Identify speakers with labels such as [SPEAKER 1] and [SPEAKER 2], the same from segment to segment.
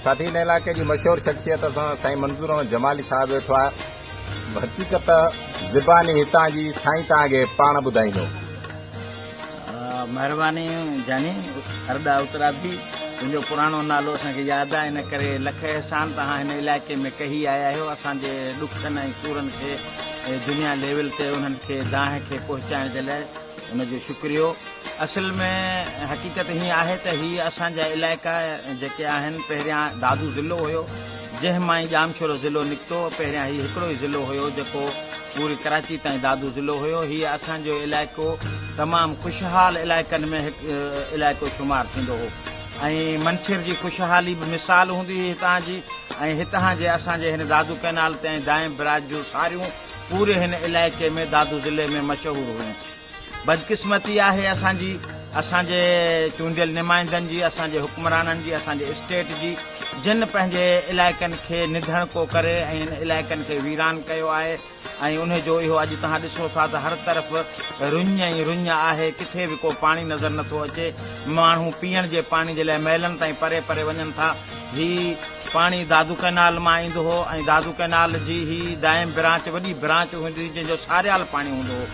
[SPEAKER 1] ساٿي هن علائقي جي مشهور شخصيت سان سائين منظور احمد جمالي صاحب ويٺو آهي. حقيقت زباني هتان جي سائين توهان کي پاڻ ٻڌائيندو.
[SPEAKER 2] مهرباني جاني ارڏا اتراڌي تنهنجو پراڻو نالو اسان کي ياد آهي ان ڪري لک احسان توهان هن علائقي ۾ ڪهي آيا آهيو اسان جي ڏکن ۽ سورن کي دنيا ليول تي انهن کي دانهن کي پهچائڻ جي لاء ان جو شڪريو. اصل ۾ حقيقت هيئن آهي ته هي اسان جا علائقا جيڪي آهن پهريان دادو ضلعو هيو جنهن مان ئي ڄامشورو ضلعو نڪتو پهريان هي هڪڙو ئي ضلعو هيو جيڪو پوري ڪراچي تائين دادو ضلعو هيو هي اسان جو علائقو تمام خوشحال علائقن ۾ هڪ علائقو شمار ٿيندو هو ۽ منڇر جي خوشحالي به مثال هوندي هئي هتان جي ۽ هتان جي اسان جي هن دادو ڪئنال تي ۽ دائم براج جون ساريون پوري هن علائقي ۾ دادو ضلعي ۾ مشهور هيون. بدقسمتي آهي اسان جي، اسان جي چونڊيل نمائندن جي، اسان جي حڪمرانن جي، اسان جي اسٽيٽ جي، جن پنهنجي علائقن کي نڌڻڪو ڪري ۽ هن علائقن کي ويران ڪيو آهي ۽ انهي جو اهو اڄ توهان ڏسو ٿا ته هر طرف رڃ ۽ رڃ آهي، ڪٿي به ڪو پاڻي نظر نٿو اچي، ماڻهو پيئڻ جي پاڻي جي لاء ميلن تائين پري پري وڃن ٿا، هي پاڻي دادو ڪئنال مان ايندو هو ۽ دادو ڪئنال جي هي دائم برانچ وڏي برانچ هوندي هئي جنهن جو ساريال پاڻي هوندو هو.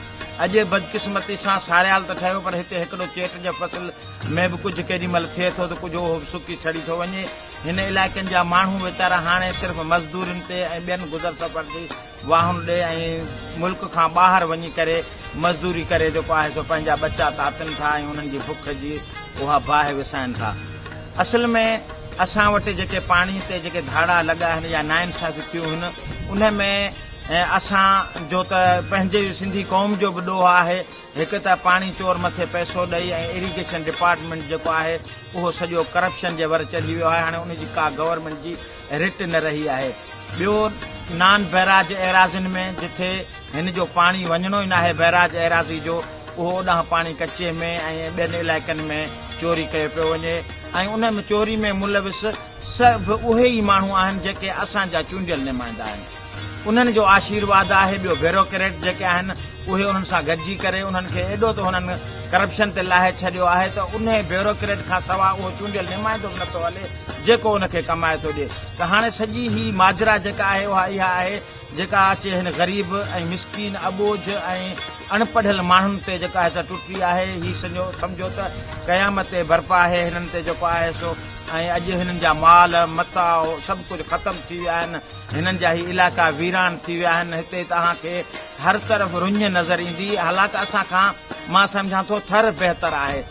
[SPEAKER 2] اڄ بدقسمتي سان ساريال ته ٺهيو پر هتي هڪڙو چيٽ جي فصل ۾ به ڪجهه ڪيڏي مهل ٿئي ٿو ته ڪجهه اهو به سڪي سڙي ٿو وڃي. هن علائقن جا ماڻهو ويچارا هاڻي صرف مزدورين تي ۽ ٻين گذر سفر جي واهن ڏي ۽ ملڪ کان ٻاهر وڃي ڪري مزدوري ڪري جيڪو آهي سو پنهنجا ٻچا تاتين ٿا ۽ انهن جي بک جي اها باهه وسائن ٿا. اصل ۾ اسان وٽ جيڪي پاڻي تي جيڪي ڌاڙا لڳا آهن يا ناانصافيون ٿيون هن ان ۾ اسان جو ته پنهنجي سنڌي قوم جو به ڏوهه آهي، هڪ ته پاڻي چور مٿي پئسو ڏئي ۽ ايريگيشن ڊپارٽمينٽ جيڪو آهي اهو سڄو ڪرپشن جي ور چڙهي ويو آهي هاڻي ان جي ڪا گورنمينٽ جي رٽ نه رهي آهي ٻيو نان بئراج ايراضين ۾ جٿي هن جو پاڻي وڃڻو ئي ناهي بئراج ايراضي جو اهو اوڏانهن پاڻي ڪچي ۾ ۽ ٻين علائقن ۾ چوري ڪيو پيو وڃي ۽ ان چوري ۾ ملوث سڀ اهي ئي ماڻهو آهن جيڪي اسان جا چونڊيل نمائندا آهن. انهن جو آشيرواد آهي ٻيو بيروڪريٽ جيڪي آهن اهي انهن سان گڏجي ڪري انهن کي ايڏو ته هنن ڪرپشن تي لاهي ڇڏيو آهي ته انهي بيوروڪريٽ کان سوا اهو چونڊيل نمائندو به نٿو هلي جيڪو ان کي ڪمائي ٿو ڏي ته هاڻي سڄي هي ماجرا جيڪا آهي اها اها آهي جيڪا اچي هن غريب ۽ مسڪين اٻوجهه ۽ اڻپڙهيل ماڻهن تي جيڪا آهي سا ٽٽي آهي هي سڄو سمجهو ته قيامت برپا آهي هنن تي جيڪو آهي سو ۽ اڄ هنن جا مال متاع سڀ ڪجهه ختم ٿي ويا آهن هنن جا هي علائقا ويران ٿي ويا آهن، هتي توهان کي هر طرف رڃ نظر ايندي، حالانڪ اسان کان مان سمجهان ٿو ٿر بهتر آهي،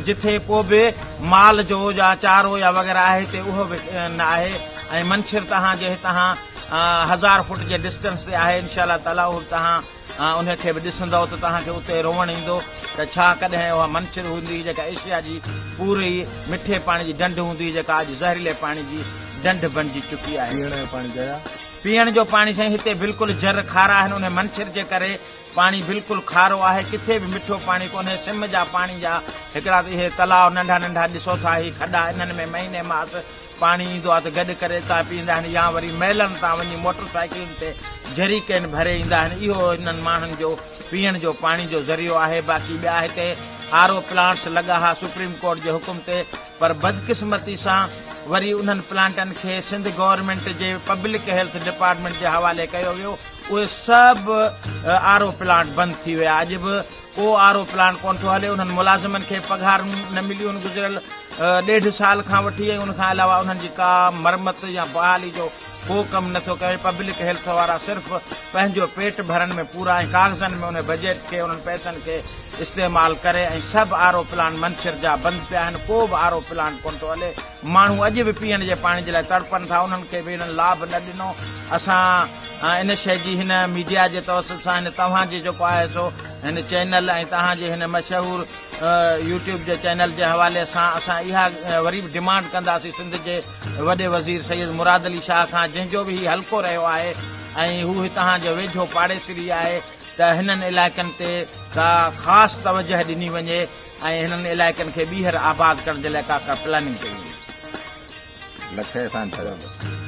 [SPEAKER 2] جٿي پوء به مال جو يا چارو يا وغيره آهي هتي اهو به نه آهي ۽ منڇر توهان جي هتان هزار فوٽ جي ڊسٽنس تي آهي انشاء الله تعالي اهو به توهان انهي کي به ڏسندؤ ته توهان کي اتي روئڻ ايندو ته ڇا ڪڏهن اها منڇر هوندي هئي جيڪا ايشيا جي پوري مٺي پاڻي جي ڍنڍ هوندي هئي جيڪا اڄ زهريلي پاڻي جي ڍنڍ بڻجي چڪي آهي.
[SPEAKER 3] پيئڻ جو پاڻي جيا.
[SPEAKER 2] پيئڻ جو پاڻي سائين هتي بلڪل جر کارا آهن انهي منڇر جي ڪري پاڻي بلڪل کارو آهي ڪٿي به مٺو پاڻي ڪونهي سم جا پاڻي جا هڪڙا ته اهي تلاء ننڍا ننڍا ڏسو ٿا هي کڏا انهن ۾ مهيني ماس پاڻي ايندو آهي ته گڏ ڪري اتان پيئندا آهن يا وري ميلن تان وڃي موٽر سائيڪلن تي جھري ڪين ڀري ايندا آهن اهو انهن ماڻهن جو پيئڻ جو پاڻي جو ذريعو آهي باقي ٻيا هتي آر او پلانٽس لڳا ها سپريم ڪورٽ جي حڪم تي پر بدقسمتي سان وري انهن پلانٽن کي سنڌ گورنمينٽ جي پبلڪ هيلٿ ڊپارٽمينٽ جي حوالي ڪيو ويو اهي سڀ آر او پلانٽ بند ٿي ويا اڄ به ڪو آر او پلانٽ ڪونه ٿو هلي، انهن ملازمن کي پگهارون نه مليون آهن گذريل ڏيڍ سال کان وٺي ۽ ان کان علاوه انهن جي ڪا مرمت يا بحالي جو ڪو ڪم نه ٿو ڪيو وڃي، پبلڪ هيلٿ وارا صرف پنهنجو پيٽ ڀرڻ ۾ پورا ۽ ڪاغذن ۾ انهي بجيٽ کي انهن پئسن کي استعمال ڪري ۽ سڀ آر او پلانٽ منڇر جا بند پيا آهن ڪو به آر او پلانٽ ڪونه ٿو هلي ماڻهو اڄ به پيئڻ جي پاڻي جي لاء تڙپن ٿا انهن کي به انهن لاڀ نه ڏنو اسان ان شيء جي هن ميڊيا جي توسط سان هن توهان جي جيڪو آهي سو هن چينل ۽ توهان جي هن مشهور يوٽيوب جي چينل جي حوالي سان اسان اها وري به ڊمانڊ ڪنداسين سنڌ جي وڏي وزير سيد مراد علي شاهه کان جنهن جو به هي حلقو رهيو آهي ۽ هو هتان جو ويجهو پاڙيسري آهي ته هنن علائقن تي ڪا خاص توجهه ڏني وڃي ۽ هنن علائقن کي ٻيهر آباد ڪرڻ جي لاء ڪا ڪا پلاننگ ڪئي وڃي.
[SPEAKER 1] لکين سان ٺهيل.